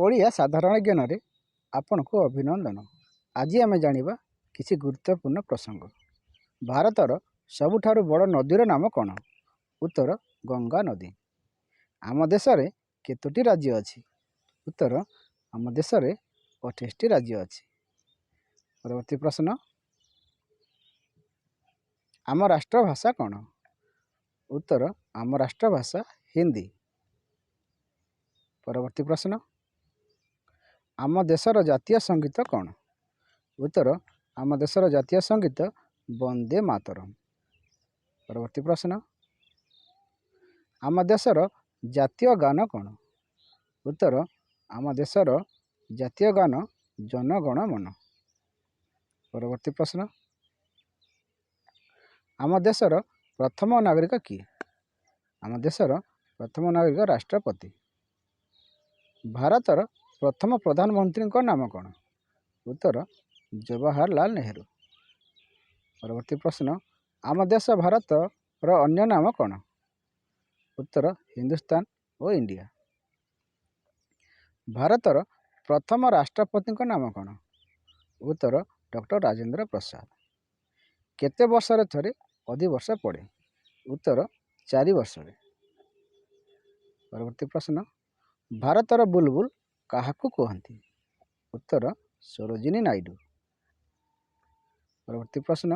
ଓଡ଼ିଆ ସାଧାରଣ ଜ୍ଞାନରେ ଆପଣଙ୍କୁ ଅଭିନନ୍ଦନ। ଆଜି ଆମେ ଜାଣିବା କିଛି ଗୁରୁତ୍ୱପୂର୍ଣ୍ଣ ପ୍ରସଙ୍ଗ। ଭାରତର ସବୁଠାରୁ ବଡ଼ ନଦୀର ନାମ କ'ଣ? ଉତ୍ତର, ଗଙ୍ଗା ନଦୀ। ଆମ ଦେଶରେ କେତୋଟି ରାଜ୍ୟ ଅଛି? ଉତ୍ତର, ଆମ ଦେଶରେ 28ଟି ରାଜ୍ୟ ଅଛି। ପରବର୍ତ୍ତୀ ପ୍ରଶ୍ନ, ଆମ ରାଷ୍ଟ୍ରଭାଷା କ'ଣ? ଉତ୍ତର, ଆମ ରାଷ୍ଟ୍ରଭାଷା ହିନ୍ଦୀ। ପରବର୍ତ୍ତୀ ପ୍ରଶ୍ନ, ଆମ ଦେଶର ଜାତୀୟ ସଙ୍ଗୀତ କ'ଣ? ଉତ୍ତର, ଆମ ଦେଶର ଜାତୀୟ ସଙ୍ଗୀତ ବନ୍ଦେ ମାତରମ୍। ପରବର୍ତ୍ତୀ ପ୍ରଶ୍ନ, ଆମ ଦେଶର ଜାତୀୟ ଗାନ କ'ଣ? ଉତ୍ତର, ଆମ ଦେଶର ଜାତୀୟ ଗାନ ଜନଗଣ ମନ। ପରବର୍ତ୍ତୀ ପ୍ରଶ୍ନ, ଆମ ଦେଶର ପ୍ରଥମ ନାଗରିକ କିଏ? ଆମ ଦେଶର ପ୍ରଥମ ନାଗରିକ ରାଷ୍ଟ୍ରପତି। ଭାରତର ପ୍ରଥମ ପ୍ରଧାନମନ୍ତ୍ରୀଙ୍କ ନାମ କ'ଣ? ଉତ୍ତର, ଜବାହରଲାଲ ନେହେରୁ। ପରବର୍ତ୍ତୀ ପ୍ରଶ୍ନ, ଆମ ଦେଶ ଭାରତର ଅନ୍ୟ ନାମ କ'ଣ? ଉତ୍ତର, ହିନ୍ଦୁସ୍ତାନ ଓ ଇଣ୍ଡିଆ। ଭାରତର ପ୍ରଥମ ରାଷ୍ଟ୍ରପତିଙ୍କ ନାମ କ'ଣ? ଉତ୍ତର, ଡକ୍ଟର ରାଜେନ୍ଦ୍ର ପ୍ରସାଦ। କେତେ ବର୍ଷରେ ଥରେ ଅଧିବର୍ଷ ପଡ଼େ? ଉତ୍ତର, 4 ବର୍ଷରେ। ପରବର୍ତ୍ତୀ ପ୍ରଶ୍ନ, ଭାରତର ବୁଲବୁଲ କାହାକୁ କୁହନ୍ତି? ଉତ୍ତର, ସରୋଜିନୀ ନାଇଡୁ। ପରବର୍ତ୍ତୀ ପ୍ରଶ୍ନ,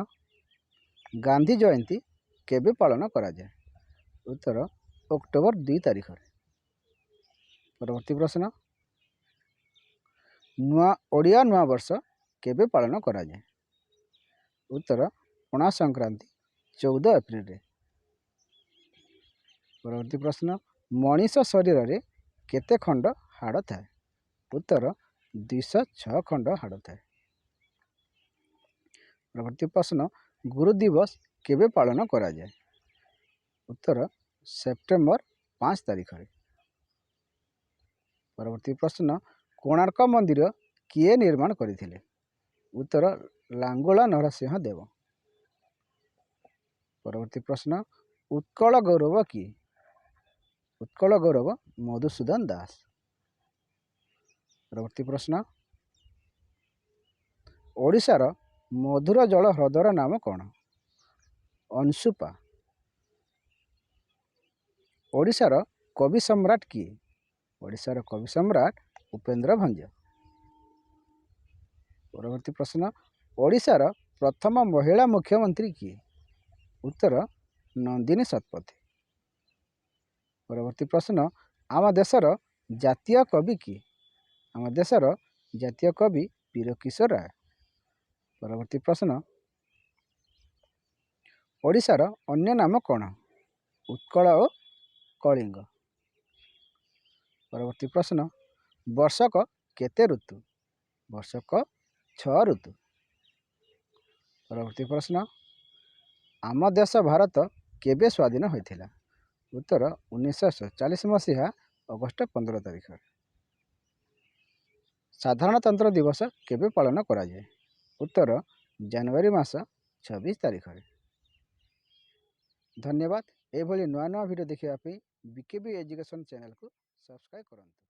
ଗାନ୍ଧୀ ଜୟନ୍ତୀ କେବେ ପାଳନ କରାଯାଏ? ଉତ୍ତର, ଅକ୍ଟୋବର 2 ତାରିଖରେ। ପରବର୍ତ୍ତୀ ପ୍ରଶ୍ନ, ଓଡ଼ିଆ ନୂଆବର୍ଷ କେବେ ପାଳନ କରାଯାଏ? ଉତ୍ତର, ପଣା ସଂକ୍ରାନ୍ତି 14 ଏପ୍ରିଲରେ। ପରବର୍ତ୍ତୀ ପ୍ରଶ୍ନ, ମଣିଷ ଶରୀରରେ କେତେ ଖଣ୍ଡ ହାଡ଼ ଥାଏ? ଉତ୍ତର, 206 ଖଣ୍ଡ ହାଡ଼ ଥାଏ। ପରବର୍ତ୍ତୀ ପ୍ରଶ୍ନ, ଗୁରୁ ଦିବସ କେବେ ପାଳନ କରାଯାଏ? ଉତ୍ତର, ସେପ୍ଟେମ୍ବର 5 ତାରିଖରେ। ପରବର୍ତ୍ତୀ ପ୍ରଶ୍ନ, କୋଣାର୍କ ମନ୍ଦିର କିଏ ନିର୍ମାଣ କରିଥିଲେ? ଉତ୍ତର, ଲାଙ୍ଗୁଳା ନରସିଂହ ଦେବ। ପରବର୍ତ୍ତୀ ପ୍ରଶ୍ନ, ଉତ୍କଳ ଗୌରବ କିଏ? ଉତ୍କଳ ଗୌରବ ମଧୁସୂଦନ ଦାସ। ପରବର୍ତ୍ତୀ ପ୍ରଶ୍ନ, ଓଡ଼ିଶାର ମଧୁର ଜଳ ହ୍ରଦର ନାମ କ'ଣ? ଅଂଶୁପା। ଓଡ଼ିଶାର କବି ସମ୍ରାଟ କିଏ? ଓଡ଼ିଶାର କବି ସମ୍ରାଟ ଉପେନ୍ଦ୍ର ଭଞ୍ଜ। ପରବର୍ତ୍ତୀ ପ୍ରଶ୍ନ, ଓଡ଼ିଶାର ପ୍ରଥମ ମହିଳା ମୁଖ୍ୟମନ୍ତ୍ରୀ କିଏ? ଉତ୍ତର, ନନ୍ଦିନୀ ଶତପଥୀ। ପରବର୍ତ୍ତୀ ପ୍ରଶ୍ନ, ଆମ ଦେଶର ଜାତୀୟ କବି କିଏ? ଆମ ଦେଶର ଜାତୀୟ କବି ବୀରକିଶୋର ରାୟ। ପରବର୍ତ୍ତୀ ପ୍ରଶ୍ନ, ଓଡ଼ିଶାର ଅନ୍ୟ ନାମ କ'ଣ? ଉତ୍କଳ ଓ କଳିଙ୍ଗ। ପରବର୍ତ୍ତୀ ପ୍ରଶ୍ନ, ବର୍ଷକ କେତେ ଋତୁ? ବର୍ଷକ ଛଅ ଋତୁ। ପରବର୍ତ୍ତୀ ପ୍ରଶ୍ନ, ଆମ ଦେଶ ଭାରତ କେବେ ସ୍ୱାଧୀନ ହୋଇଥିଲା? ଉତ୍ତର, 1947 ମସିହା ଅଗଷ୍ଟ 15 ତାରିଖରେ। ସାଧାରଣତନ୍ତ୍ର ଦିବସ କେବେ ପାଳନ କରାଯାଏ? ଉତ୍ତର, ଜାନୁଆରୀ ମାସ 26 ତାରିଖରେ। ଧନ୍ୟବାଦ। ଏଭଳି ନୂଆ ନୂଆ ଭିଡ଼ିଓ ଦେଖିବା ପାଇଁ ବିକେବି ଏଜୁକେସନ୍ ଚ୍ୟାନେଲକୁ ସବସ୍କ୍ରାଇବ୍ କରନ୍ତୁ।